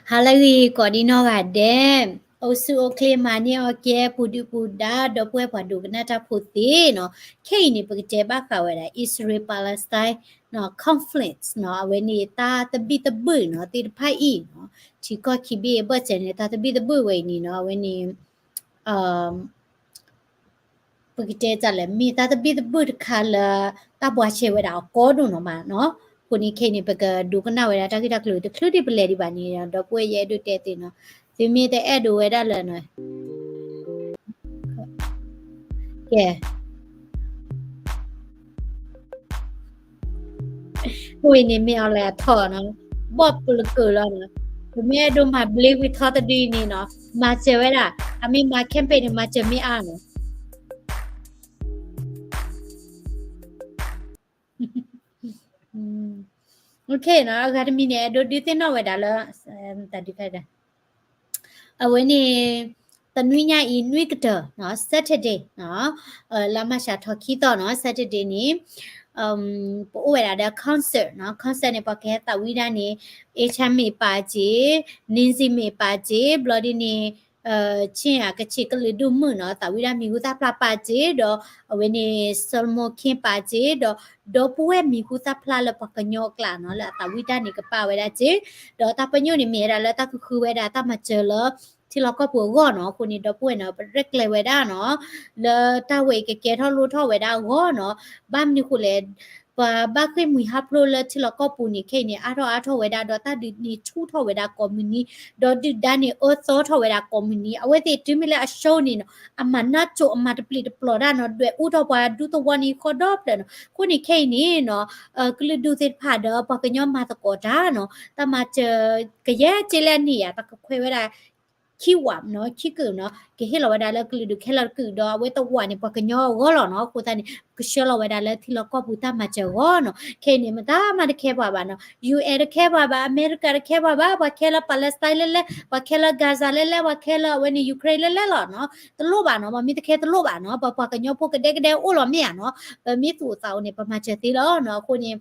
ဟါလၢအဂ့ၤ ကိးဒံနီၢ်ဂၤဒဲး, အိၣ်ဆူၣ်အိၣ်ချ့ မၤန့ၢ်အီၣ်ကဲ ပူၤဒုၣ်ပူၤဒါ ဒီပုၢ်ဝဲၢ်ပှၤဒိကနၣ်တၢ်ဖိသ့ၣ်နီၤ, ခဲအံၤန့ၣ် ပကတဲဘၣ်ဃးဝဲဒၣ် Israel Palestine နီၤ conflict နီၤ, အဝဲန့ၣ်တၢ်သဘံၣ်သဘုၣ်နီၤ သ့ၣ်တဖၣ်အံၤနီၤ, ထံကီၢ်ခံဘ့ၣ်အဘၢၣ်စၢၤန့ၣ် တၢ်သဘံၣ်သဘုၣ်ဝဲအံၤန့ၣ်နီၤ အဝဲန့ၣ် ပကတဲတၢ်လဲၣ် မ့ၢ်တၢ်သဘံၣ်သဘုၣ်တခါလၢ တၢ်ဘှါရှဲဝဲဒၣ်အကီဒိၣ်နီၤမးနီၤ. အဃိန့ၣ်ခဲအံၤန့ၣ် ပကဒိကနၣ်ဝဲဒၣ်တၢ်ဂ့ၢ်တၢ်ကျိၤတချုးဒံးပလဲၤဒံးဘၣ်န့ၣ် ဒီပုၢ်ဝဲၢ်ယအဲၣ်ဒိးတဲသ့နီၤ, သုမ့ၢ်တအဲၣ်ဒိးဝဲဒၣ်လၢနီၤ ကဲ ဝဲန့ၣ်မ့ၢ်အီၤလဲၤအထီၣ်နီၤ, ဘီၣ်ပလကၢၢ်လီၤနီၤ, ပမ့ၢ်အဲၣ်ဒိးမၤဘျ့ဝံၤထီတဒုအံၤန့ၣ်နီၤ, မၤစၢၤဝဲဒၣ်, အမ့ၢ်မၤ campaign န့ၣ် မၤစၢၤမ့ၢ်အါနီၤ. အဂၤတမံၤန့ၣ် အဲၣ်ဒိးဒုးသ့ၣ်နီၣ်ဝဲဒၣ်လၢ တၢ်ဒုးဖဲဒၣ် အဝဲန့ၣ် တနွံညါအံၤ နွံကတၢၢ်နီၤ Saturday နီၤ, လါမၢ်ၡးထီၣ်ခံသီနီၤ Saturday န့ၣ် ပအိၣ်ဝဲဒၣ်ဒီး concert နီၤ, concert န့ၣ် ပှၤကဟဲသးဝံၣ်ဒၣ်န့ၣ် Asia မ့ၢ်ပာ်စ့, Nancy မ့ၢ်ပာ်စ့, ဘျီဒ်န့ၣ် ဆ့ၣ်အကဆ့ၣ်ကလုာ်ဒူၣ်မုၣ်နီၤ သးဝံၣ်ဒၣ်မံၤဟူသၣ်ဖျါပာ်စ့, ဒီးအဝဲန့ၣ် Solomon King ပာ်စ့, ဒီး ဒီပုၢ်ဝဲၢ်မံၤဟူသၣ်ဖျါလၢပှၤကညီအကျါနီၤ လၢအသးဝံၣ်တၢ်န့ၣ်ကပာ်ဝဲဒၣ်စ့, ဒီးတၢ်ပညိၣ်န့ၣ်မ့ၢ်ဝဲဒၣ်လၢတၢ်ကဃုဝဲဒၣ်တၢ်မၤစၢၤလၢ ထံလီၢ်ကီၢ်ပူၤအဂီၢ်နီၤ. အဃိန့ၣ် ဒီပုၢ်ဝဲၢ်နီၤ ပရဲၣ်ကျဲၤဝဲဒၣ်နီၤ လၢတၢ်ဝဲအံၤကကဲထီၣ်လိၣ်ထီၣ်ဝဲဒၣ်အဂီၢ်နီၤ. ဘၣ်မနုၤဃိလဲၣ် ပှၤဘၣ်ဃ့ၢ်မှံဟးဖျိးလၢထံလီၢ်ကီၢ်ပူၤန့ၣ် ခဲအံၤန့ၣ် အါထီၣ်အါထီၣ်ဝဲဒၣ် ဒီးတၢ်ဒုးန့ၣ်ဆူၣ်ထီၣ်ဝဲဒၣ်ကိးမုၢ်နံၤ, ဒီးဒုၣ်ဒါန့ၣ် အၢသီထီၣ်ဝဲဒၣ်ကိးမုၢ်နံၤ, အဝဲသ့ၣ်တုၤမ့ၢ်လၢအရှုံးန့ၣ်နီၤ အမၤနၢ်ကၠိ အမၤတပျံၤတပျီၤတၢ်နီၤ ဒွဲၣ်အူထီၣ်ပှၤဒူသဝီန့ၣ်ဃီဒီဖျၢၣ်နီၤ. အဃိန့ၣ်ခဲအံၤန့ၣ်နီၤ ကလုာ်ဒူၣ်သ့ၣ်တဖၣ်ဒီးပှၤကညီမၤသကိးတၢ်နီၤ တၢ်မၤစၢၤကယဲၢ်က့လၢအန့ၣ်ဧါ တၢ်ကခွဲးဝဲဒၣ် ခံဝးနီၤ ခံကုာ်နီၤ ကဟ့ၣ်လီၤဝဲဒၣ်လၢကလုာ်ဒူၣ်ခဲလၢာ်တကုာ်ဒီး အဝဲတဝးန့ၣ် ပှၤကညီအဂီၢ်လီၤနီၤ. အဃိသတးန့ၣ် ကဆှၢလီၤဝဲဒၣ်လၢထံလီၢ်ကီၢ်ပူၤတၢ်မၤစၢၤအဂီၢ်နီၤ. ခဲအံၤန့ၣ် မတၤမၤတခဲပှၤဘၣ်နီၤ ယူၣ်အဲၣ် တခဲပှၤဘၣ် အမဲရကၤတခဲပှၤဘၣ် ပှၤခဲလၢ Palestine လဲၣ်လဲၣ် ပှၤခဲလၢ Gaza လဲၣ်လဲၣ် ပှၤခဲလၢအဝဲန့ၣ် Ukraine လဲၣ်လဲၣ်လီၤနီၤ. တလိၣ်ဘၣ်နီၤ ပှၤမ့ၢ်တခဲတလိၣ်ဘၣ်နီၤ ပပှၤကညီဖိကဒဲကဒဲအိၣ်လီၤမ့ၢ်ဧါနီၤ. ပမ့ၢ်သူၣ်အိၣ်သးအိၣ်န့ၣ် ပမၤစၢၤသ့လီၤနီၤ. အဃိန့ၣ်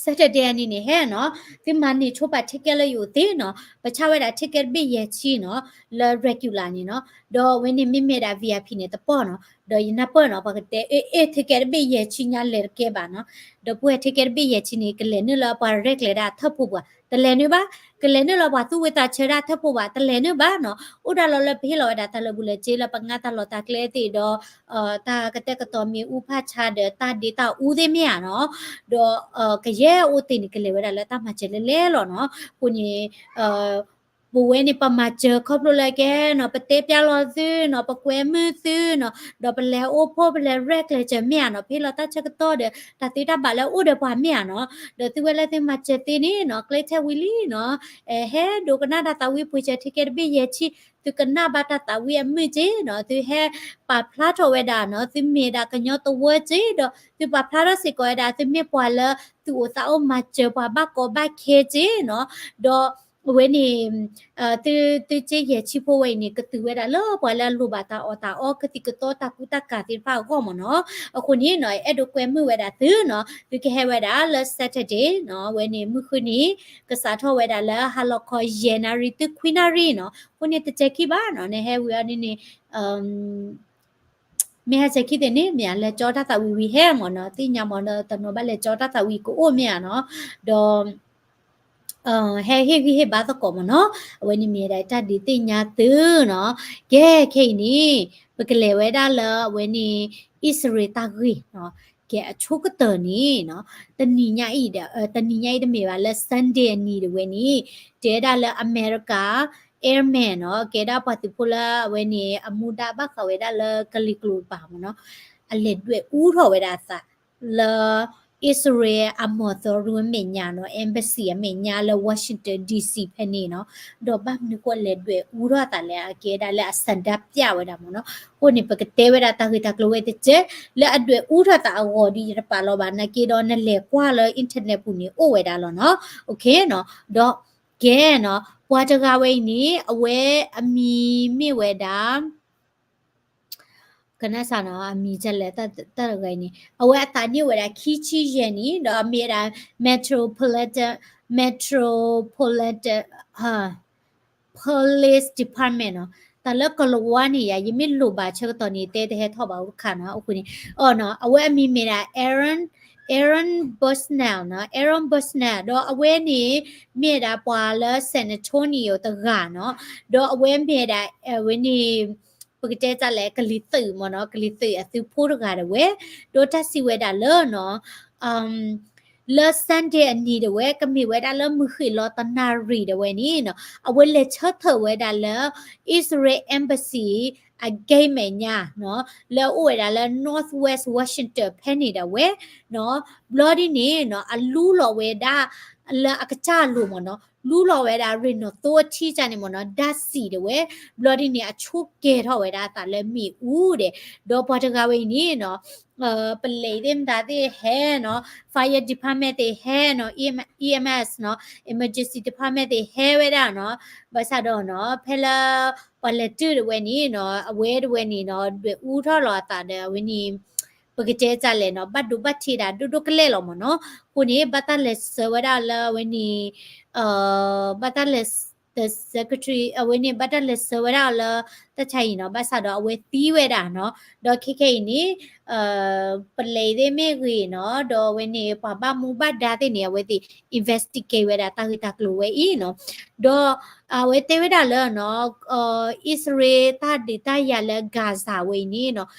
Saturday အနံၤန့ၣ်ဟဲနီၤ သုမၤန့ၢ်ဆိပာ် ticket လၢယအိၣ်သ့နီၤ ပဆါဝဲဒၣ် ticket တဘ့ၣ်ယဲၢ်ဆံနီၤ လၢ regular န့ၣ်နီၤ ဒီးအဝဲန့ၣ်မ့မ့ၢ်ဒၣ် VIP န့ၣ်တပီၢ်နီၤ ဒီးယနၢ်ပၢၢ်နီၤ ပှၤကတဲအ့ၣ်အ့ၣ် ticket တဘ့ၣ်ယဲၢ်ဆံညါလဲၤတကဲဘၣ်နီၤ ဒီပုၢ်ဝဲၢ် ticket တဘ့ၣ်ယဲၢ်ဆံန့ၣ် ကလဲၤနုာ်လၢပှၤရဲၣ်ကျဲၤဒၣ်ထၢၣ်ဖိပှၤ တလဲၤနုာ်ဘၣ် ကလဲၤနုာ်လၢပှၤသူၣ်ဝံသးဆၢဒၣ်ထၢၣ်ဖိပှၤ တလဲၤနုာ်ဘၣ်နီၤ အိၣ်ဒၣ်လီၤလၢပဟ့ၣ်လီၤဝဲဒၣ်တၢ်လၢာ်ဘူၣ်လၢာ်စ့လၢပငါတၢ်လီၢ်တၢ်ကျဲသ့ၣ်ဒီး တၢ်ကတဲာ်ကတီၤမ့ၣ်အူဖးဆါဒီးတၢ်ဒ့တၢ်အူသ့ၣ်မ့ၢ်ဧါနီၤ ဒီး ကယဲၢ်အိၣ်သ့ၣ်န့ၣ် ကလဲၤဝဲဒၣ်လၢတၢ်မၤစၢၤလဲၣ်လဲၣ်လီၤနီၤ. အဃိန့ၣ် ပဝဲန့ၣ် ပမၤစၢၤခီဖျိလၢကဲနီၤ ပတဲပျါလီၤသုနီၤ ပကွဲမုာ်သုနီၤ ဒီးပလဲၤအိၣ်ဖှိၣ်ပလဲၤရဲၣ်ကျဲၤစၢၤမ့ၢ်ဧါနီၤ ပဟ့ၣ်လီၤတၢ်ဆၢကတီၢ်ဒီး တၢ်သ့တၢ်ဘၣ်လၢအအိၣ်ဒီးပှၤမ့ၢ်ဧါနီၤ. ဒီးသုဝဲလၢသုမၤစၢၤသ့န့ၣ်နီၤ ကျဲထဲဝံၤလံနီၤ ဟဲဒိကနၣ်တၢ်သးဝံၣ်ပှ့ၤစၢၤ ticket တဘ့ၣ်ယဲၢ်ဆံ သုကနၣ်ဘၣ်တၢ်သးဝံၣ်အမုာ်က့နီၤ သုဟဲပာ်ဖျါထီၣ်ဝဲဒၣ်နီၤ သုမ့ၢ်ဒၣ်ကညီတဝၢက့ဒီး သုပာ်ဖျါထီၣ်စ့ၢ်ကီးဝဲဒၣ် သုမ့ၢ်ပှၤလၢ သုအိၣ်သးအိၣ်မၤစၢၤပှၤဘၣ်ကီဘၣ်ခဲက့နီၤ ဒီးအဝဲန့ၣ် သု သုက့ယဲၢ်ဆံဖိဝဲအံၤန့ၣ် ကတုၤဝဲဒၣ်လၢပှၤလၢအလိၣ်ဘၣ်တၢ်အီၣ်တၢ်အီ ကသံၣ်ကသီတၢ်ကူတၢ်ကၤသ့ၣ်တဖၣ်အဂီၢ်မ့ၢ်နီၤ. အဃိန့ၣ်နီၤ အဲၣ်ဒိးကွဲမုာ်ဝဲဒၣ်သုနီၤ သုကဟဲဝဲဒၣ်လၢ Saturday နီၤ အဝဲန့ၣ် မုၢ်ဃုနံၤ ကစးထီၣ်ဝဲဒၣ်လၢဟါလီၤခီယဲၢ်နၣ်ရံၣ်တုၤခွံနၣ်ရံၣ်နီၤ. အဃိန့ၣ်တစဲးခံဘၣ်နီၤ နဟဲဝံၤအီၤန့ၣ်န့ၣ် မ့ၢ်ဟဲစဲးခံသ့ၣ်န့ၣ် မ့ၢ်အလဲၤကၠီတၢ်သးဝံၣ်ဝံၤဟဲမ့ၢ်နီၤ သ့ၣ်ညါမ့ၢ်နီၤ တနီၤဘၣ်လဲၤကၠီတၢ်သးဝံၣ်ကအိၣ်မ့ၢ်ဧါနီၤ. ဒီး ဟဲဟ့ၣ်ဂံၢ်ဟ့ၣ်ဘါသကိးမ့ၢ်နီၤ အဝဲန့ၣ်မ့ၢ်ဒၣ်တၢ်ဒုးသ့ၣ်ညါသုနီၤ. ကဲခဲအံၤန့ၣ် ပကလဲၤဝဲဒၣ်လၢအဝဲန့ၣ် အံၣ်စရ့လးတၢ်ဂ့ၢ်နီၤ. ကဲအဆိကတၢၢ်န့ၣ်နီၤ တနံၤညါအံၤဒီး တနံၤညါအံၤတမ့ၢ်ဘၣ်လၢ Sunday အနံၤဒၣ်ဝဲန့ၣ် တဲဒၣ်လၢအမဲရကၤ Airman နီၤ ကဲဒၣ်ပှၤသုးဖိလၢအဝဲန့ၣ် အမူဒါဘၣ်ဃးဝဲဒၣ်လၢကလံၤကျိၤတပၤမ့ၢ်နီၤ အလဲၤဒွဲၣ်အူထီၣ်ဝဲဒၣ်အသး လၢ အံၣ်စရ့လးအမီၢ်သီရူအမဲာ်ညါနီၤ embassy အမဲာ်ညါလၢ Washington D C ဖဲန့ၣ်နီၤ. ဒီးဘၣ်မနုၤဃိလဲၤဒွဲၣ်အူထီၣ်သးလဲၣ် အကဲဒၣ်လၢအဆန္ဒပြဝဲဒၣ်မ့ၢ်နီၤ. အဃိန့ၣ် ပကတဲဝဲဒၣ်တၢ်ဂ့ၢ်တၢ်ကျိၤဝဲတစဲး လၢအဒွဲၣ်အူထီၣ်သးအဂီၢ်ဒီးယတပာ်လီၤဘၣ် နာ်က့ဒီးနလဲၤကွၢ်လၢ internet ပူၤန့ၣ်အိၣ်ဝဲဒၣ်လီၤနီၤ. အဃိနီၤ ဒီးကဲနီၤ ပှၤတဂၤဝဲအံၤန့ၣ် အဝဲအမံၤမ့ၢ်ဝဲဒၣ် ကနၣ်စၢ်နီၤ အမံၤဒ်လဲၣ် တၢ်တဂၤအံၤန့ၣ် အဝဲအသးန့ၢ်ဝဲဒၣ်ခံဆံယဲၢ်နံၣ် ဒီးအမ့ၢ်ဝဲဒၣ် metropolitan, metropolitan, police department နီၤ. တၢ်လၢကလၤဝါန့ၣ်ယၤ ယမ့ၢ်လိၣ်ဘၣ်ဆၢကတီၢ်န့ၣ် တဲတဟဲထီၣ်ဘၣ်အိၣ်တခါနီၤ အဃိန့ၣ် အီၤနီၤ အဝဲအမံၤမ့ၢ်ဒၣ် Aaron, Aaron Bushnell နီၤ, Aaron Bushnell ဒီးအဝဲန့ၣ် မ့ၢ်ဝဲဒၣ်ပှၤလၢ San Antonio တဂၤနီၤ, ဒီးအဝဲမ့ၢ်ဝဲဒၣ် အဝဲန့ၣ် ပကတဲတၢ်လဲၣ် ကလံၤသုးမ့ၢ်နီၤ, ကလံၤသုးအသုးဖိတဂၤဒၣ်ဝဲ, ဒီးတၢ်စံးဝဲဒၣ်လၢနီၤ လၢ Sunday အနံၤဒၣ်ဝဲ ကမ့ၢ်ဝဲဒၣ်လၢမုၢ်ဃ့ၢ်လီၤတနၣ်ရံၣ်ဒၣ်ဝဲန့ၣ်နီၤ အဝဲလဲၤဆၢထၢၣ်ဝဲဒၣ်လၢ Israel Embassy အ gate မဲာ်ညါနီၤ လၢအအိၣ်ဝဲဒၣ်လၢ Northwest Washington ဖဲန့ၣ်ဒၣ်ဝဲနီၤ, ဘျီဒ်န့ၣ်နီၤ အလူလီၤဝဲဒၣ် လၢအကစၢ်အလိၤမ့ၢ်နီၤ, လူလီၤဝဲဒၣ်ရ့ၣ်နီၤသိအထံကၢ်န့ၣ်မ့ၢ်နီၤ ဓာတ်ဆီဒၣ်ဝဲ, ဘျီဒ်န့ၣ် အဆိကဲၤထီၣ်ဝဲဒၣ်အသးလၢမ့ၣ်အူဒၣ်, ဒီးပှၤတဂၤဝဲအံၤန့ၣ်နီၤ ပလံးသ့ၣ်မတၤသ့ၣ်ဟဲနီၤ, fire department သ့ၣ်ဟဲနီၤ, E M, E M S နီၤ, emergency department သ့ၣ်ဟဲဝဲဒၣ်နီၤ, ဘၣ်ဆၣ်ဒီးနီၤ ဖဲလၢ ပှၤလဲၤတုၤဒၣ်ဝဲန့ၣ်နီၤ အဝဲဒၣ်ဝဲန့ၣ်နီၤ ဒွဲၣ်အူထီၣ်လီၤအသးဒီးအဝဲန့ၣ် ပကတဲတၢ်လဲၣ်နီၤ ဘၣ်ဒိဘၣ်ထံးဒၣ်ဒိၣ်ဒိၣ်ကလဲာ်လီၤမ့ၢ်နီၤ, အဃိန့ၣ် ဘၣ်တၢ်လဲၤဆှၢဝဲဒၣ်လၢအဝဲန့ၣ် ဘၣ်တၢ်လဲၤ the secretary အဝဲန့ၣ် ဘၣ်တၢ်လဲၤဆှၢဝဲဒၣ်အီၤလၢ တၢ်ဆါအံၤနီၤ, ဘၣ်ဆၣ်ဒီးအဝဲသံဝဲဒၣ်နီၤ, ဒီးခဲခဲအံၤန့ၣ် ပလံးသ့ၣ်မ့ၢ်ဂ့ၤနီၤ, ဒီးအဝဲန့ၣ် ပှၤဘၣ်မူဘၣ်ဒါသ့ၣ်န့ၣ် အဝဲသ့ၣ် investigate ဝဲဒၣ်တၢ်ဂ့ၢ်တၢ်ကျိၤဝဲအံၤနီၤ, ဒီးအဝဲတဲဝဲဒၣ်လၢနီၤ အံၣ်စရ့လးတၢ်ဒုးတၢ်ယၤလၢ Gaza ဝဲအံၤန့ၣ်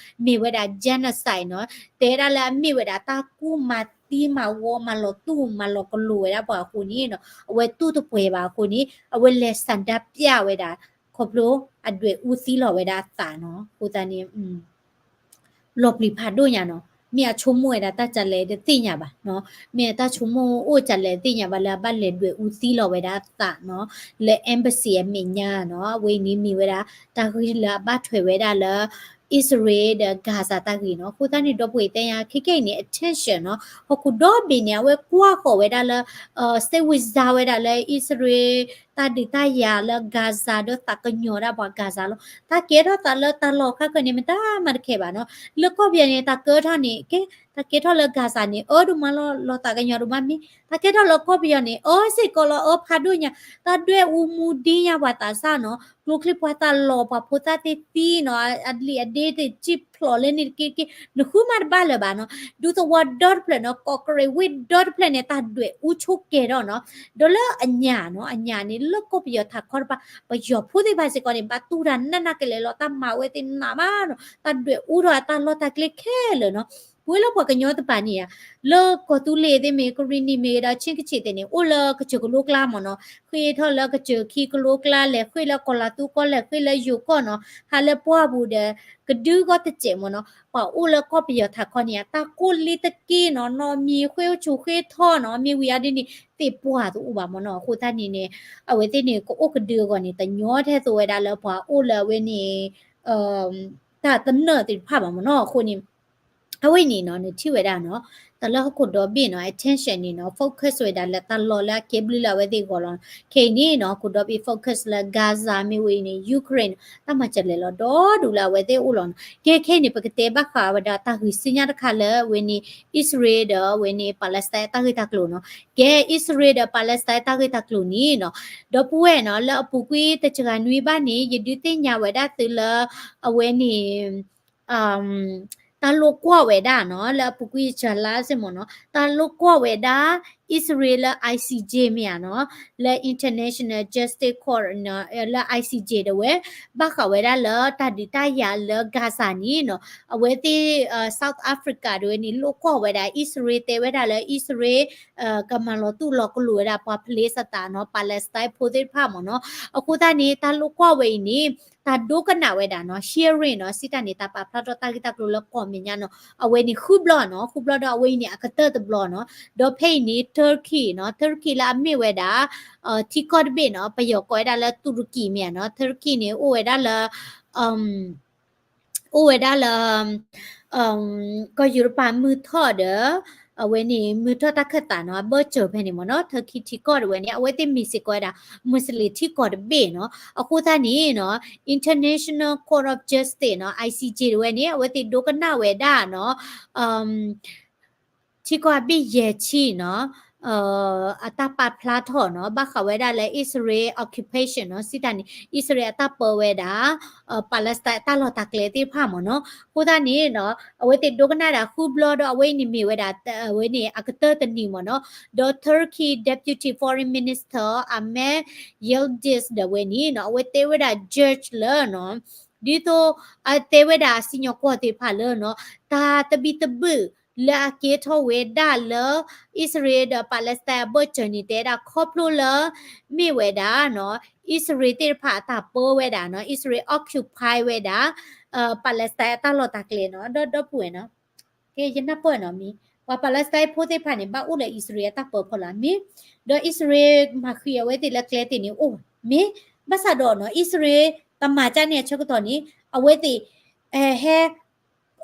နီၤ မ့ၢ်ဝဲဒၣ် genocide နီၤ, တဲဒၣ်လၢအမ့ၢ်ဝဲဒၣ်တၢ်ကူၣ်မၤသံမၤဝီမၤလီၤတူၢ်မၤလီၤကလိၤဝဲဒၣ်ပှၤအဃိန့ၣ်နီၤ, အဝဲတူၢ်တပှဲၤဘၣ်အဃိန့ၣ် အဝဲလဲၤဆန္ဒပြဝဲဒၣ် ခီဖျိအဒွဲၣ်အူသံလီၤဝဲဒၣ်အသးနီၤ, အဃိသတးန့ၣ် လီၤပျံၤဖးဒိၣ်ညါနီၤ, မ့ၢ်အဆိကမိၣ်ဝဲဒၣ်တၢ်ကလဲၤတသ့ၣ်ညါဘၣ်နီၤ, မ့ၢ်အတၢ်ဆိကမိၣ်အိၣ်ကလဲၤတသ့ၣ်ညါဘၣ်လၢအဘၣ်လဲၤဒွဲၣ်အူသံလီၤဝဲဒၣ်အသးနီၤ, လၢ embassy အမဲာ်ညါနီၤ, အဝဲအံၤန့ၣ်မ့ၢ်ဝဲဒၣ် တၢ်ဂ့ၢ်လၢအဘၣ်ထွဲဝဲဒၣ်လၢ အံၣ်စရ့လးဒီး Gaza တၢ်ဂ့ၢ်နီၤ, အဃိသတးန့ၣ် ဒီပုၢ်ဝဲၢ်သ့ၣ်ညါ ခဲကဲအံၤန့ၣ် attention နီၤ, ဟီၣ်ခိၣ်ဒီဘ့ၣ်န့ၣ် အဝဲကွၢ်ဃီၤဝဲဒၣ်လၢ စိတ်ဝင်စား ဝဲဒၣ်လၢအံၣ်စရ့လး တၢ်ဒုးတၢ်ယၤလၢ Gaza ဒီးသးကညီၤဒၣ်ပှၤ Gaza လီၤ, တၢ်ကဲထီၣ်သးလၢတၢ်လီၢ်ခါခၢၣ်န့ၣ် မတၤမၤတခဲဘၣ်နီၤ, လၢကီၢ်ပယီၤန့ၣ် တၢ်ကဲထီၣ်န့ၣ် ကဲ တၢ်ကဲထီၣ်လၢ Gaza န့ၣ် အၢဒိၣ်မးလီၤ လီၤသးကညီၤဒိၣ်မးမ့ၢ်, တၢ်ကဲထီၣ်လၢကီၢ်ပယီၤန့ၣ် အၢစ့ၢ်ကီးလီၤ အၢဖးဒိၣ်ညါ, တၢ်ဒွဲၣ်အူမူဒံညါပှၤသးစၢ်နီၤ, ကျိချံပှၤသးလီၤ ပှၤဖိသၣ်သ့ၣ်သံနီၤ, အလံာ်အဒ့သ့ၣ်စံၣ်ဖျိးလၢန့ၣ်တက့ၢ်တက့ၢ်, နဃုမၤတဘၣ်လၢၤဘၣ်နီၤ, ဒူသဝီဒီတဖျၢၣ်နီၤ, ကီးကရ့ၣ်ဝ့ၢ်ဒီတဖျၢၣ်န့ၣ် တၢ်ဒွဲၣ်အူဆိကဲၤထီၣ်နီၤ, ဒီးလၢအညၣ်နီၤ, အညၣ်န့ၣ် လၢကီၢ်ပယီၤထးခီတဖၣ် ပယီၤဖိသ့ၣ်တဖၣ်စ့ၢ်ကီးန့ၣ် ဘၣ်တူၢ်တၢ်နးနးကလဲာ်လီၤ, တၢ်မၤဝဲသ့ၣ်နးမးနီၤ, တၢ်ဒွဲၣ်အူထီၣ်အတၢ်လီၢ်တၢ်ကျဲခဲလၢာ်နီၤ, ပဝဲလၢပှၤကညီတဖၣ်န့ၣ်ဧါ လၢကီၢ်သူလ့ၤသ့ၣ်မ့ၢ် ကရံၣ်နံၣ်မ့ၢ်ဂ့ၤဒီး ဆ့ၣ်ကဆ့ၣ်သ့ၣ်န့ၣ် အိၣ်လၢကစၢၢ်ကလိကျါမ့ၢ်နီၤ, ဃ့ထီၣ်လၢကစၢၢ်ခံကလိကျါ လဲၤဃ့လၢကီၢ်လၤသူကီၢ် လဲၤဃ့လၢယိၤကီၢ်နီၤ, ဟးလၢပှၢ်ပူၤဒီး ကဒုကီၢ်တစဲးမ့ၢ်နီၤ, ပှၤအိၣ်လၢကီၢ်ပယီၤထးခီန့ၣ်ဧါ တၢ်ကိၢ်လ့တက့ၢ်နီၤ, နီၢ်မံၤဃ့အိၣ်ဆူၣ်ဃ့ထီနီၤ, မ့ၢ်ဝံၤအါဒ်န့ၣ် သ့ၣ်ပှၢ်တအိၣ်ဘၣ်မ့ၢ်နီၤ, အဃိသတးန့ၣ်န့ၣ် အဝဲသ့ၣ်န့ၣ် ကအိၣ်ကဒုအဂီၢ်န့ၣ် တညီထဲသိးဝဲဒၣ်လၢပှၤအိၣ်လၢအဝဲန့ၣ် တၢ်တနၢၣ်သ့ၣ်တဖၣ်ဘၣ်မ့ၢ်နီၤ, အဃိန့ၣ် အဝဲန့ၣ်နီၤ နထံၣ်ဝဲဒၣ်နီၤ တၢ်လၢဟီၣ်ခိၣ်ဒီဘ့ၣ်နီၤ attention န့ၣ်နီၤ focus ဝဲဒၣ်လၢတၢ်လီၢ်လၢအကဲဘျုးလၢအဝဲသ့ၣ်အဂီၢ်လီၤ. ခဲအံၤန့ၣ်နီၤ ဟီၣ်ခိၣ်ဒီဘ့ၣ် focus လၢ Gaza မ့ၢ်ဝဲအံၤန့ၣ် Ukraine တၢ်မၤစၢၤလဲၤလီၤဒီဒူၣ်လၢအဝဲသ့ၣ်အိၣ်လီၤနီၤ. ကဲခဲအံၤန့ၣ် ပကတဲဘၣ်ဃးဝဲဒၣ်တၢ်ဂ့ၢ်ဆူညါတခါလၢအဝဲန့ၣ် အံၣ်စရ့လးဒီးအဝဲန့ၣ် Palestine တၢ်ဂ့ၢ်တၢ်ကျိၤနီၤ. ကဲ အံၣ်စရ့လးဒီး Palestine တၢ်ဂ့ၢ်တၢ်ကျိၤန့ၣ်နီၤ ဒီပုၢ်ဝဲၢ်နီၤ လၢအပူၤကွံာ်တစှၤနွံဘၣ်န့ၣ် ယဒုးသ့ၣ်ညါဝဲဒၣ်သုလၢ အဝဲန့ၣ် တၢ်လိာ်ကွီၢ်ဝဲဒၣ်နီၤ လၢအပူၤကွံာ်ယစှၤလါစ့ၢ်မ့ၢ်နီၤ တၢ်လိာ်ကွီၢ်ဝဲဒၣ် အံၣ်စရ့လးလၢ I C J မ့ၢ်ဧါနီၤ လၢ International Justice Court လၢ I C J ဒၣ်ဝဲ ဘၣ်ဃးဝဲဒၣ်လၢတၢ်ဒုးတၢ်ယၤလၢ Gaza န့ၣ်နီၤ အဝဲသ့ၣ် South Africa ဒၣ်ဝဲန့ၣ် လိာ်ကွီၢ်ဝဲဒၣ် အံၣ်စရ့လး တဲဝဲဒၣ်လၢအံၣ်စရ့လး ကမၤလီၤတူၢ်လီၤကလိၤဝဲဒၣ်ပှၤ Palestine နီၤ Palestine ဖိသ့ၣ်တဖၣ်မ့ၢ်နီၤ အဃိသတးန့ၣ် တၢ်လိာ်ကွီၢ်ဝဲအံၤန့ၣ် တၢ်ဒိကနၣ်ဝဲဒၣ်နီၤ hearing နီၤ စံးတၢ်န့ၣ် တၢ်ပာ်ဖျါထီၣ်တၢ်ဂ့ၢ်တၢ်ကျိၤလၢကီၢ်မဲာ်ညါနီၤ အဝဲန့ၣ်ဃုဘျီနီၤ ဃုဘျီဒီးအဝဲအံၤန့ၣ် အကတၢၢ်တဘျီနီၤ ဒီးဖဲအံၤန့ၣ် Turkey နီၤ Turkey လၢအမ့ၢ်ဝဲဒၣ် ထံကီၢ်တဘ့ၣ်နီၤ ပယီၤကိးဝဲဒၣ်လၢတူရကီမ့ၢ်ဧါနီၤ Turkey န့ၣ် အိၣ်ဝဲဒၣ်လၢ အိၣ်ဝဲဒၣ်လၢ ကီၢ်ယူရပၤမုၢ်ထီၣ်ဒီး အဝဲန့ၣ် မုၢ်ထီၣ်တၢ်ခၢၣ်သးနီၤ အဘၢၣ်စၢၤဖဲန့ၣ်မ့ၢ်နီၤ Turkey ထံကီၢ်တဝဲန့ၣ် အဝဲသ့ၣ်မ့ၢ်စ့ၢ်ကီးဝဲဒၣ် Muslim ထံကီၢ်တဘ့ၣ်နီၤ. အဃိသတးန့ၣ်နီၤ International Court of Justice နီၤ I C J တဝဲန့ၣ် အဝဲသ့ၣ်ဒိကနၣ်ဝဲဒၣ်နီၤ ထံကီၢ်အဘ့ၣ်ယဲၢ်ဆံနီၤ အတၢ်ပာ်ဖျါထီၣ်နီၤ ဘၣ်ဃးဝဲဒၣ်လၢ Israel occupation နီၤ စံးတၢ်န့ၣ် အံၣ်စရ့လးအတၢ်ပၢဝဲဒၣ် Palestine အတၢ်လီၢ်တၢ်ကျဲသ့ၣ်တဖၣ်မ့ၢ်နီၤ. အဃိသတးန့ၣ်နီၤ အဝဲသ့ၣ်ဒိကနၣ်ဒၣ်ဃုဘျီဒီး အဝဲအံၤန့ၣ်မ့ၢ်ဝဲဒၣ် အဝဲန့ၣ် အကတၢၢ်တနံၤမ့ၢ်နီၤ. ဒီး Turkey Deputy Foreign Minister Ahmet Yildiz ဒီးဝဲန့ၣ်နီၤ အဝဲတဲဝဲဒၣ် judge လၢနီၤ ဒ်သိး အတဲဝဲဒၣ်အစံၣ်ညီၣ်ကွီၢ်သ့ၣ်တဖၣ်လၢနီၤ တၢ်သဘံၣ်သဘုၣ်လၢအကဲထီၣ်ဝဲဒၣ်လၢ အံၣ်စရ့လးဒီး Palestine အဘၢၣ်စၢၤန့ၣ် တဲဒၣ်ခီဖျိလၢ မ့ၢ်ဝဲဒၣ်နီၤ အံၣ်စရ့လးသ့ၣ်တဖၣ်အတၢ်ပၢဝဲဒၣ်နီၤ အံၣ်စရ့လး occupy ဝဲဒၣ် Palestine အတၢ်လီၢ်တၢ်ကျဲနီၤ ဒီးဒီပုၢ်ဝဲၢ်နီၤ ကဲ ယနၢ်ပၢၢ်နီၤမ့ၢ် ပှၤ Palestine ဖိသ့ၣ်တဖၣ်န့ၣ် ဘၣ်အိၣ်လၢအံၣ်စရ့လးအတၢ်ပၢဖီလာ်မ့ၢ် ဒီးအံၣ်စရ့လးမၤဃံအဝဲသ့ၣ်လၢကျဲသ့ၣ်န့ၣ်အိၣ်မ့ၢ် ဘၣ်ဆၣ်ဒီးနီၤ အံၣ်စရ့လးတမၤကၢ်န့ၢ်အဆၢကတီၢ်န့ၣ် အဝဲသ့ၣ် ဟဲ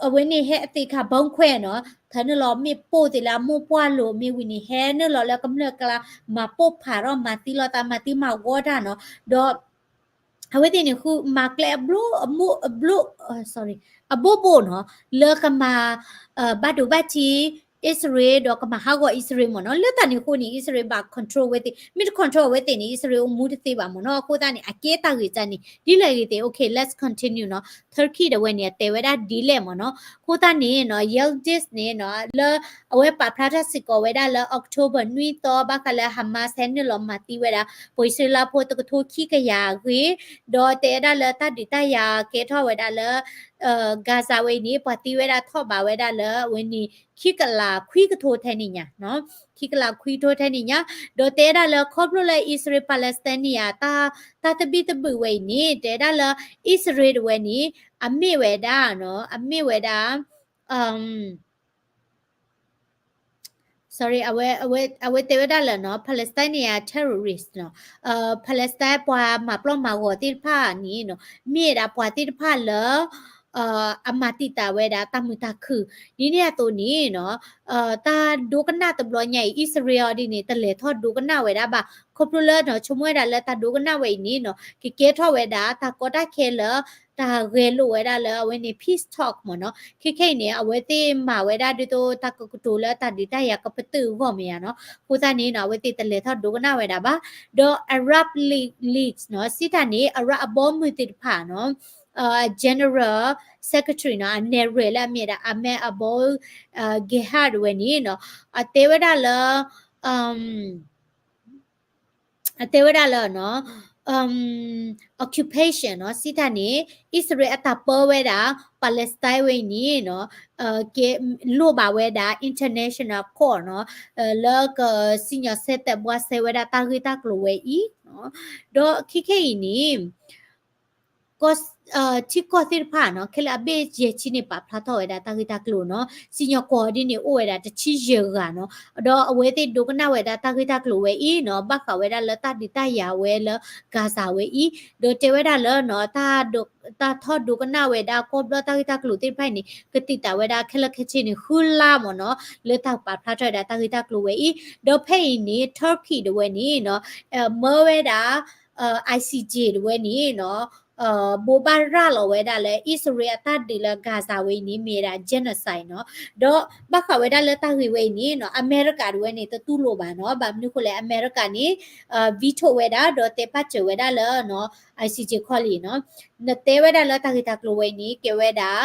အဝဲန့ၣ်ဟဲအသ့ၣ်ခါဘီခွဲးနီၤ ထၢနုာ်လီၤမ့ၣ်ပိၢ်သ့ၣ်လၢအမိၢ်ပှၢ်လိၤမ့ၢ်ဝံၤန့ၣ် ဟဲနုာ်လီၤလၢကမျၢၢ်ကျါ မၤပိၢ်ဖးထီၣ်မၤသံလီၤသးမၤသံမၤဝီတၢ်နီၤ ဒီး အဝဲသ့ၣ်န့ၣ်ဃုမၤကျဲအဘိ အဘိ အဘိ အဘိဘိနီၤ လၢကမၤ ဘၣ်ဒိဘၣ်ထံး အံၣ်စရ့လး ဒီးကမၤဟးဂီၤအံၣ်စရ့လးမ့ၢ်နီၤ လၢတၢ်န့ၣ်အဃိန့ၣ် အံၣ်စရ့လးဘၣ် control ဝဲသ့ၣ် မ့ၢ်တ control အဝဲသ့ၣ်န့ၣ် အံၣ်စရ့လးအိၣ်မူတသ့ဘၣ်မ့ၢ်နီၤ အဃိသတးန့ၣ် အကဲတၢ်ဂ့ၢ်တၢ်န့ၣ် ဒ်လဲၣ်ဂ့ၤသ့ၣ် okay let's continue နီၤ Turkey ဒီးဝဲန့ၣ် အတဲဝဲဒၣ်ဒ်လဲၣ်မ့ၢ်နီၤ အဃိသတးန့ၣ်နီၤ Yildiz န့ၣ်နီၤ လၢ အဝဲပာ်ဖျါထီၣ်စ့ၢ်ကီးဝဲဒၣ်လၢ October နွံသီ ဘၣ်ဃးလၢ Hamas ဟဲနုာ်လီၤမၤသံဝဲဒၣ် ပှၤအံၣ်စရ့လးဖိတကထိခံကယၤအဂ့ၢ် ဒီးတဲဝဲဒၣ်လၢတၢ်ဒုးတၢ်ယၤကဲထီၣ်ဝဲဒၣ်လၢ Gaza ဝဲအံၤန့ၣ် ပှၤသံဝဲဒၣ်ထီၣ်ဘးဝဲဒၣ်လၢအဝဲန့ၣ် ခံကလးခွံကထိထဲန့ၣ်ညါ ခံကလးခွံကထိထဲန့ၣ်ညါ ဒီးတဲဝဲဒၣ်လၢခီဖျိလၢ အံၣ်စရ့လး Palestine န့ၣ်ဧါ တၢ်သဘံၣ်သဘုၣ်ဝဲအံၤန့ၣ် တဲဝဲဒၣ်လၢ အံၣ်စရ့လးတဝဲန့ၣ် အမ့ၢ်ဝဲဒၣ်နီၤ အမ့ၢ်ဝဲဒၣ် sorry အဝဲ အဝဲ အဝဲတဲဝဲဒၣ်လၢနီၤ Palestine န့ၣ် terrorist နီၤ Palestine ပှၤမၤပျီၢ်မၤဂီၤသ့ၣ်တဖၣ်န့ၣ်နီၤ မ့ၢ်ဝဲဒၣ်ပှၤသ့ၣ်တဖၣ်လၢ အမၤတံာ်တာ်ဝဲဒၣ်တၢ်မုာ်တၢ်ခုၣ် ဒ်န့ၣ်အသိးန့ၣ်နီၤ တၢ်ဒိကနၣ်တဘျီညါအံၤ အံၣ်စရ့လးအီၤဒ်န့ၣ် တလဲၤထီၣ်ဒိကနၣ်ဝဲဒၣ်ဘၣ် ခီဖျိလၢနီၤ ဆိကမိၣ်ဝဲဒၣ်လၢတၢ်ဒိကနၣ်ဝဲအံၤန့ၣ်နီၤ ကကဲထီၣ်ဝဲဒၣ်တၢ်ကီတၢ်ခဲလၢ တၢ်ဂဲၤလိာ်ဝဲဒၣ်လၢအဝဲန့ၣ် peace talk မ့ၢ်နီၤ ခဲခဲအံၤန့ၣ် အဝဲသ့ၣ်မၤဝဲဒၣ်ဒ်သိးတၢ်ကကတိၤလၢတၢ်ဒုးတၢ်ယၤကပတုာ်အဂီၢ်မ့ၢ်ဧါနီၤ အဃိသတးန့ၣ်နီၤ အဝဲသ့ၣ်တလဲၤထီၣ်ဒိကနၣ်ဝဲဒၣ်ဘၣ် ဒီး Arab League နီၤ စံးတၢ်န့ၣ် Arab အဘီအမုၢ်သ့ၣ်တဖၣ်နီၤ General Secretary နီၤ အနဲၣ်ရွဲၣ်လၢအမ့ၢ်ဒၣ် Ahmed Abul Gehar တဝဲန့ၣ်နီၤ အတဲဝဲဒၣ်လၢ အတဲဝဲဒၣ်လၢနီၤ occupation နီၤ စံးတၢ်န့ၣ် အံၣ်စရ့လးအတၢ်ပၢဝဲဒၣ် Palestine ဝဲအံၤန့ၣ်နီၤ ကဲလိၣ်ဘၣ်ဝဲဒၣ် international court နီၤ လၢကစံၣ်ညီၣ်ဆဲးတဲာ်ဘှါစဲဝဲဒၣ်တၢ်ဂ့ၢ်တၢ်ကျိၤဝဲအံၤ ဒီးခဲခဲအံၤန့ၣ် ကီၢ် ထံကီၢ်သ့ၣ်တဖၣ်နီၤ ခဲလၢာ်အဘ့ၣ်ယဲၢ်ဆံန့ၣ် ပာ်ဖျါထီၣ်ဝဲဒၣ်တၢ်ဂ့ၢ်တၢ်ကျိၤနီၤ စံၣ်ညီၣ်ကွီၢ်ဒ်န့ၣ် အိၣ်ဝဲဒၣ်တဆံယဲၢ်ဂၤနီၤ ဒီးအဝဲသ့ၣ်ဒိကနၣ်ဝဲဒၣ်တၢ်ဂ့ၢ်တၢ်ကျိၤဝဲအံၤနီၤ ဘၣ်ဃးဝဲဒၣ်လၢတၢ်ဒုးတၢ်ယၤဝဲလၢ Gaza ဝဲအံၤ ဒီးတဲဝဲဒၣ်လၢနီၤ တၢ်ထီၣ်ဒိကနၣ်ဝဲဒၣ်ကီၢ်ဘျီတၢ်ဂ့ၢ်တၢ်ကျိၤသ့ၣ်တဖၣ်အံၤန့ၣ် ကတံာ်တာ်ဝဲဒၣ်ခဲလၢာ်ခဲဆ့န့ၣ် ဃုလါမ့ၢ်နီၤ လၢတၢ်ပာ်ဖျါထီၣ်ဝဲဒၣ်တၢ်ဂ့ၢ်တၢ်ကျိၤဝဲအံၤ ဒီးဖဲအံၤန့ၣ် Turkey တဝဲန့ၣ်နီၤ မၢဝဲဒၣ် I C J တဝဲန့ၣ်နီၤ ဘိးဘၣ်ရၤလီၤဝဲဒၣ်လၢ အံၣ်စရ့လးအတၢ်ဒုးလၢ Gaza ဝဲအံၤန့ၣ် မ့ၢ်ဝဲဒၣ် genocide နီၤ ဒီးဘၣ်ဃးဝဲဒၣ်လၢတၢ်ဂ့ၢ်ဝဲအံၤန့ၣ်နီၤ အမဲရကၤတဝဲန့ၣ် တတူၢ်လိာ်ဘၣ်နီၤ ဘၣ်မနုၤဃိလဲၣ် အမဲရကၤန့ၣ် veto ဝဲဒၣ် ဒီးတဲပာ်စၢၤဝဲဒၣ်လၢ I C J ခီလံနီၤ နတဲဝဲဒၣ်လၢတၢ်ဂ့ၢ်တၢ်ကျိၤဝဲအံၤန့ၣ် ကဲဝဲဒၣ်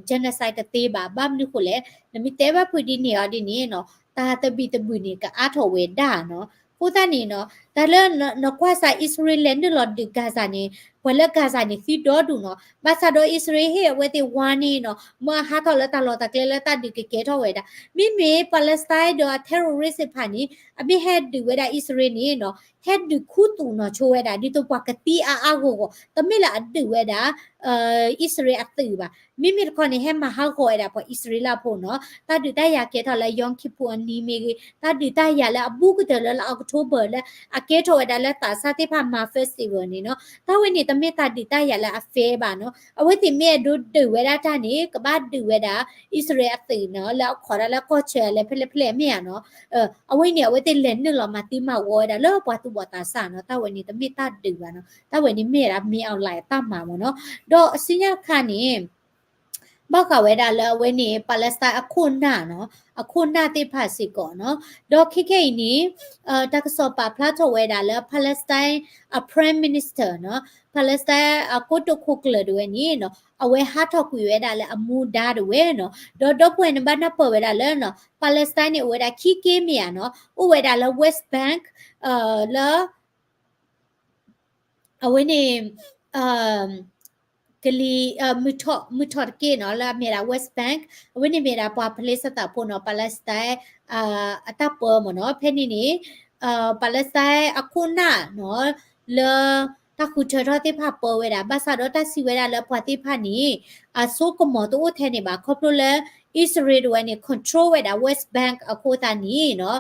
genocide တသ့ဘၣ် ဘၣ်မနုၤဃိလဲၣ် နမ့ၢ်တဲဘၣ်ဖုးဒ်န့ၣ်အီၤဒ်န့ၣ်နီၤ တၢ်သဘံၣ်သဘုၣ်န့ၣ် ကအါထီၣ်ဝဲဒၣ်နီၤ အဃိသတးန့ၣ်နီၤ တၢ်လၢနကွၢ်စး အံၣ်စရ့လးလဲၤနုာ်လီၤဒုး Gaza န့ၣ် ပှၤလၢ Gaza န့ၣ် သံဒီဒူၣ်နီၤ ဘၣ်ဆၣ်ဒီးအံၣ်စရ့လးဟ့ၣ်အဝဲသ့ၣ် warning နီၤ မၢအဟးထီၣ်လၢတၢ်လီၢ်တၢ်ကျဲလၢတၢ်ဒုးကကဲထီၣ်ဝဲဒၣ် မ့မ့ၢ် Palestine ဒီးအ terrorist သ့ၣ်တဖၣ်န့ၣ် အမ့ၢ်ဟဲဒုးဝဲဒၣ်အံၣ်စရ့လးန့ၣ်နီၤ ဟဲဒုးခူသူၣ်နီၤဆိဝဲဒၣ် ဒ်သိးပှၤကသံအါအါဂီၢ်ဂီၢ် တမ့ၢ်လၢအဒုးဝဲဒၣ် အံၣ်စရ့လးအသုးဘၣ်. မ့မ့ၢ်တခီန့ၣ် ဟဲမၤဟးဂီၤဝဲဒၣ်ပှၤအံၣ်စရ့လးဖိနီၤ. တၢ်ဒုးတၢ်ယၤကဲထီၣ်လၢ Yom Kippur အနံၤမ့ၢ်ဂ့ၤ, တၢ်ဒုးတၢ်ယၤလၢအဘူးကတၢၢ်လၢလါ October လၢအကဲထီၣ်ဝဲဒၣ်လၢသးစၢ်သ့ၣ်တဖၣ်မၤ festival န့ၣ်နီၤ. တၢ်ဝဲန့ၣ် တမ့ၢ်တၢ်ဒုးတၢ်ယၤလၢအ fair ဘၣ်နီၤ. အဝဲသ့ၣ်မ့ၢ်အဲၣ်ဒိးဒုးဝဲဒၣ်တၢ်န့ၣ် ကဘၣ်ဒုးဝဲဒၣ် အံၣ်စရ့လးအသုးနီၤ လၢအခီၣ်ဒၣ်လၢကီၢ်ဆၢလၢဖဲလဲၣ်ဖဲလဲၣ်မ့ၢ်ဧါနီၤ. အဝဲန့ၣ် အဝဲသ့ၣ်လဲၤနုာ်လီၤမၤသံမၤဝီဝဲဒၣ်လၢပှၤသူၣ်ဘီၣ်သးစၢ်နီၤ. တၢ်ဝဲန့ၣ်တမ့ၢ်တၢ်ဒုးဘၣ်နီၤ. တၢ်ဝဲန့ၣ်မ့ၢ်ဝဲဒၣ် မင်းအောင်လှိုင် အတၢ်မၤမ့ၢ်နီၤ. ဒီးအစုညါတခါန့ၣ် ဘၣ်ဃးဝဲဒၣ်လၢအဝဲန့ၣ် Palestine အခိၣ်နၢ်နီၤ, အခိၣ်နၢ်သ့ၣ်တဖၣ်စ့ၢ်ကီးနီၤ. ဒီးခဲခဲအံၤန့ၣ် တၢ်ကစီၣ်ပာ်ဖျါထီၣ်ဝဲဒၣ်လၢ Palestine အ Prime Minister နီၤ, Palestine အကိတိာ်ခိၣ်ကျၢၢ်တဝဲန့ၣ်နီၤ, အဝဲဟးထီၣ်ကွံာ်ဝဲဒၣ်လၢအမူဒါတဝဲနီၤ. ဒီးဒီပုၢ်ဝဲၢ်န့ၣ်ဘၣ်နၢ်ပၢၢ်ဝဲဒၣ်လၢနီၤ Palestine န့ၣ်အိၣ်ဝဲဒၣ်ခံက့မ့ၢ်ဧါနီၤ, အိၣ်ဝဲဒၣ်လၢ West Bank လၢ အဝဲန့ၣ် ကလံၤ မုၢ်ထီၣ်တက့ၢ်နီၤ လၢအမ့ၢ်ဒၣ် West Bank အဝဲန့ၣ်မ့ၢ်ဒၣ်ပှၤဖလ့စသးဖိနီၤ Palestine အတၢ်ပၢမ့ၢ်နီၤ. ဖဲန့ၣ်န့ၣ် Palestine အခိၣ်နၢ်နီၤ လၢတၢ်ဃုထၢထီၣ်သ့ၣ်တဖၣ်ပၢဝဲဒၣ် ဘၣ်ဆၣ်ဒီးတၢ်စံးဝဲဒၣ်လၢပှၤသ့ၣ်တဖၣ်န့ၣ် အစိကမီၤတအိၣ်ထဲန့ၣ်ဘၣ် ခီဖျိလၢ အံၣ်စရ့လးတဝဲန့ၣ် control ဝဲဒၣ် West Bank အဃိသတးန့ၣ်နီၤ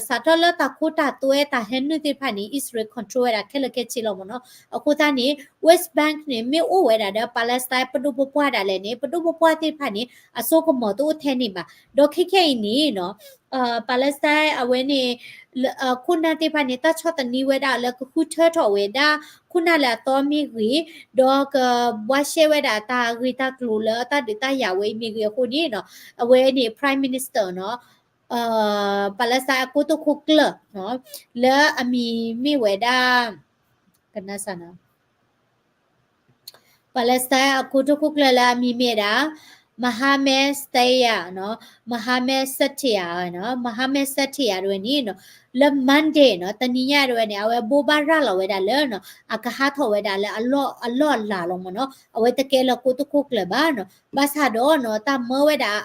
စးထီၣ်လၢတၢ်ခိတၢ်သွဲတၢ်ဟဲနုာ်သ့ၣ်တဖၣ်န့ၣ် အံၣ်စရ့လး control ဝဲဒၣ်ခဲလၢာ်ခဲဆ့လီၤမ့ၢ်နီၤ. အဃိသတးန့ၣ် West Bank န့ၣ် မ့ၢ်အိၣ်ဝဲဒၣ်ဒီး Palestine ပဒိၣ်ပပှၢ်ဒၣ်လဲာ်န့ၣ် ပဒိၣ်ပပှၢ်သ့ၣ်တဖၣ်န့ၣ် အစိကမီၤတအိၣ်ထဲန့ၣ်ဘၣ်. ဒီးခဲခဲအံၤန့ၣ်နီၤ Palestine အဝဲန့ၣ် ခိၣ်နၢ်သ့ၣ်တဖၣ်န့ၣ် တၢ်ဆီၣ်သနံးဝဲဒၣ်လၢကဃုထၢထီၣ်ဝဲဒၣ် ခိၣ်နၢ်လၢအသီမ့ၢ်ဂ့ၤ, ဒီးကဘှါရှဲဝဲဒၣ်တၢ်ဂ့ၢ်တၢ်ကျိၤလၢတၢ်ဒုးတၢ်ယၤဝဲအံၤမ့ၢ်ဂ့ၤအဃိန့ၣ်နီၤ အဝဲန့ၣ် Prime Minister နီၤ Palestine အကိတိာ်ခိၣ်ကျၢၢ်နီၤ လၢအမံၤမ့ၢ်ဝဲဒၣ် ကနၣ်စၢ်နီၤ Palestine အကိတိာ်ခိၣ်ကျၢၢ်လၢအမံၤမ့ၢ်ဒၣ် Mohammed Shtayyeh နီၤ, Mohammed Shtayyeh နီၤ, Mohammed Shtayyeh တဝဲန့ၣ်နီၤ လၢ Monday နီၤ တနံၤညါတဝဲန့ၣ် အဝဲဘိးဘၣ်ရၤလီၤဝဲဒၣ်လၢနီၤ အကဟးထီၣ်ဝဲဒၣ်လၢအလီၢ်အလၤလီၤမ့ၢ်နီၤ, အဝဲတကဲလၢကိတိာ်ခိၣ်ကျၢၢ်ဘၣ်နီၤ, ဘၣ်ဆၣ်ဒီးနီၤ တၢ်မၢဝဲဒၣ်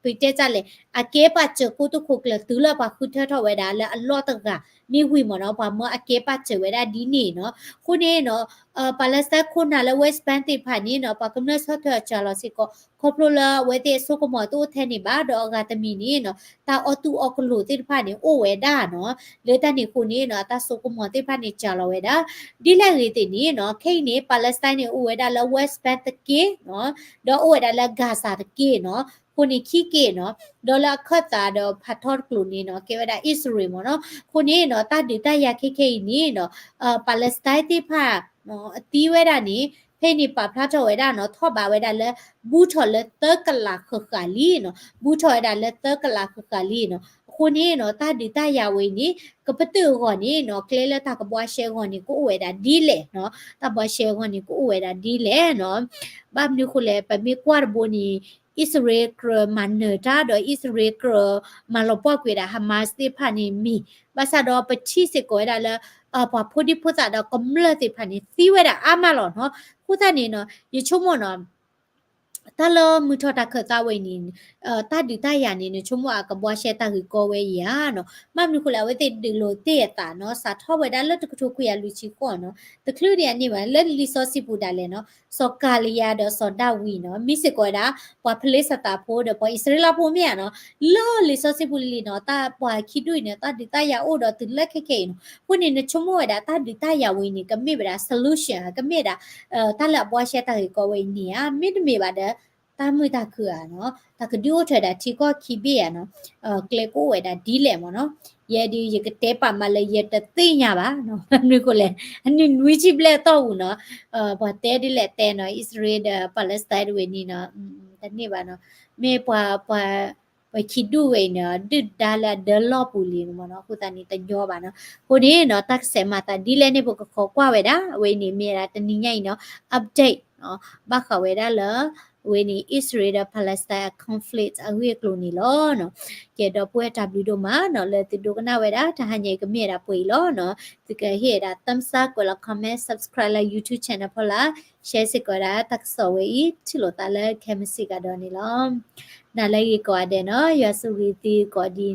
ပတဲတၢ်လဲၣ် အကဲပာ်စၢၤကိတိာ်ခိၣ်ကျၢၢ်တုၤလၢပှၤဃုထၢထီၣ်ဝဲဒၣ်လၢအလီၢ်တဂၤမ့ၢ်ဝံၤမ့ၢ်နီၤ, ပှၤမၢအကဲပာ်စၢၤဝဲဒၣ်ဒ်န့ၣ်နီၤ, အဃိန့ၣ်နီၤ Palestine ခိၣ်နၢ်လၢ West Bank သ့ၣ်တဖၣ်န့ၣ်နီၤ ပှၤကမျၢၢ်ဆီၣ်ထွဲအီၤစှၤလီၤစ့ၢ်ကီး ခီဖျိလၢအဝဲသ့ၣ်အစိကမီၤတအိၣ်ထဲန့ၣ်ဘၣ် ဒီးအဂၤတမံၤန့ၣ်နီၤ တၢ်အီၣ်တူၢ်အီၣ်ကလိာ်သ့ၣ်တဖၣ်န့ၣ် အိၣ်ဝဲဒၣ်နီၤ, လၢတၢ်န့ၣ်အဃိန့ၣ်နီၤ တၢ်စိကမီၤသ့ၣ်တဖၣ်န့ၣ်စှၤလီၤဝဲဒၣ်, ဒ်လဲၣ်ဂ့ၤသ့ၣ်န့ၣ်နီၤ ခဲအံၤန့ၣ် Palestine န့ၣ် အိၣ်ဝဲဒၣ်လၢ West Bank တက့ၢ်နီၤ, ဒီးအိၣ်ဝဲဒၣ်လၢ Gaza တက့ၢ်နီၤ, အဃိန့ၣ်ခံက့ၢ်နီၤ, ဒီးလၢအခၢၣ်သးဒီးဖးထီတကျိၤန့ၣ်နီၤ ကဲဝဲဒၣ်အံၣ်စရ့လးမ့ၢ်နီၤ, အဃိန့ၣ်နီၤ တၢ်ဒုးတၢ်ယၤခဲခဲအံၤန့ၣ်နီၤ Palestine သ့ၣ်တဖၣ် အသံဝဲဒၣ်န့ၣ် ဖဲန့ၣ်ပာ်ဖျါထီၣ်ဝဲဒၣ်နီၤ ထီၣ်ဘးဝဲဒၣ်လၢ ဘူးထီၣ်လၢသၢကလးဃၣ်ဃၣ်လံနီၤ, ဘူးထီၣ်ဝဲဒၣ်လၢသၢကလးဃၣ်ဃၣ်လံနီၤ, အဃိန့ၣ်နီၤ တၢ်ဒုးတၢ်ယၤဝဲအံၤန့ၣ် ကပတုာ်အဂီၢ်န့ၣ်နီၤ ကျဲလၢတၢ်ကဘှါရှဲအဂီၢ်န့ၣ် ကအိၣ်ဝဲဒၣ်ဒ်လဲၣ်နီၤ, တၢ်ဘှါရှဲအဂီၢ်န့ၣ် ကအိၣ်ဝဲဒၣ်ဒ်လဲၣ်နီၤ, ဘၣ်မနုၤအဃိလဲၣ် ပမ့ၢ်ကွၢ်တဘိန့ၣ် အံၣ်စရ့လးကြၢးမၤနၢၤတၢ်ဒီး အံၣ်စရ့လးကြၢးမၤလီၤပှီၢ်ကွံာ်ဝဲဒၣ် Hamas သ့ၣ်တဖၣ်န့ၣ်မံၤ, ဘၣ်ဆၣ်ဒီးပထံၣ်စ့ၢ်ကီးဝဲဒၣ်လၢ ပှၤဖိဒံဖိသၣ်ဒီးကမျၢၢ်သ့ၣ်တဖၣ်န့ၣ် သံဝဲဒၣ်အါမးလီၤနီၤ, အဃိသတးန့ၣ်နီၤ ယဆိကမိၣ်နီၤ တၢ်လၢမုၢ်ထီၣ်တၢ်ခၢၣ်သးဝဲအံၤန့ၣ် တၢ်ဒုးတၢ်ယၤန့ၣ် နဆိကမိၣ်အကဘှါရှဲတၢ်ဂ့ၢ်ကီဝဲအံၤဧါနီၤ, ဘၣ်မနုၤအဃိလဲၣ် အဝဲသ့ၣ်ဒုးလိာ်သ့ၣ်အသးနီၤ စးထီၣ်ဝဲဒၣ်လၢတကထိခွံကယၤလွံၢ်ဆံဃိးနီၤ တချုးဒံးအန့ၣ်ဘၣ် လၢလံာ်စီဆှံပူၤဒၣ်လဲာ်နီၤ စီၤကၤလံယၤဒီးစီၤဒၤဝံးနီၤ မ့ၢ်စ့ၢ်ကီးဝဲဒၣ် ပှၤဖလ့စသးဖိဒီးပှၤအံၣ်စရ့လးဖိမ့ၢ်ဧါနီၤ, လၢလံာ်စီဆှံပူၤလံနီၤ တၢ်ပှၤခံဒူၣ်အံၤန့ၣ် တၢ်ဒုးတၢ်ယၤအိၣ်ဒီးတုၤလၢခဲခဲအံၤနီၤ, အဃိန့ၣ် နဆိကမိၣ်ဝဲဒၣ်တၢ်ဒုးတၢ်ယၤဝဲအံၤန့ၣ် ကမ့ၢ်ဝဲဒၣ် solution ကမ့ၢ်ဝဲဒၣ် တၢ်လၢအဘှါရှဲတၢ်ဂ့ၢ်ကီဝဲအံၤန့ၣ်ဧါ, မ့တမ့ၢ်ဘၣ်ဒီး တၢ်မုာ်တၢ်ခုၣ်ဧါနီၤ, တၢ်ကဒုးအိၣ်ထီၣ်ဝဲဒၣ်ထံကီၢ်ခံဘ့ၣ်ဧါနီၤ, ကျဲကအိၣ်ဝဲဒၣ်ဒ်လဲၣ်မ့ၢ်နီၤ, ယဲဒုးယကတဲပာ်မးလၢယတသ့ၣ်ညါဘၣ်နီၤ, မနုၤအဃိလဲၣ် အနံၣ်နွံဆံဘျဲၣ်အတီၢ်ပူၤနီၤ, ပှၤတဲဒ်လဲၣ်တဲနီၤ, အံၣ်စရ့လးဒီး Palestine တဝဲန့ၣ်နီၤ, တန့ၢ်ဘၣ်နီၤ, မ့ၢ်ပှၤ ပှၤခံဒူၣ်ဝဲအံၤန့ၣ် ဒုၣ်ဒါလၢအဒၢလီၢ်ပူၤလံမ့ၢ်နီၤ, အဃိသတးန့ၣ်တညီဘၣ်နီၤ, အဃိန့ၣ်နီၤ တၢ်ကစဲးမၤသးဒ်လဲၣ်န့ၣ် ပကခိးကွၢ်ဝဲဒၣ်, အဝဲအံၤန့ၣ်မ့ၢ်ဝဲဒၣ်တနံၤညါအံၤနီၤ update နီၤ, ဘၣ်ဃးဝဲဒၣ်လၢ အဝဲန့ၣ် အံၣ်စရ့လးဒီး Palestine အ conflict အဂ့ၢ်အကျိၤန့ၣ်လီၤနီၤ, ကဲဒီပုၢ်ဝဲၢ်တၢ်ဘျုးဒိၣ်မးနီၤ လၢသုဒိကနၣ်ဝဲဒၣ် တဟါညါအံၤကမ့ၢ်ဝဲဒၣ်ပှဲၤအံၤလီၤနီၤ, သုကဟ့ၣ်ဝဲဒၣ် thumbs up ကွဲးလီၤ comment subscribe လၢ YouTube channel ဖီလာ်, share စ့ၢ်ကီးဝဲဒၣ်တၢ်ကစီၣ်ဝဲအံၤ ထံၣ်လိာ်သးလၢခဲမုၢ်ဆ့ၣ်ကဒီးန့ၣ်လီၤ. နၤလၢအဂ့ၤကိးဂၤဒဲးနီၤ, ယွၤဆိၣ်ဂ့ၤသုကိးဂၤဒဲး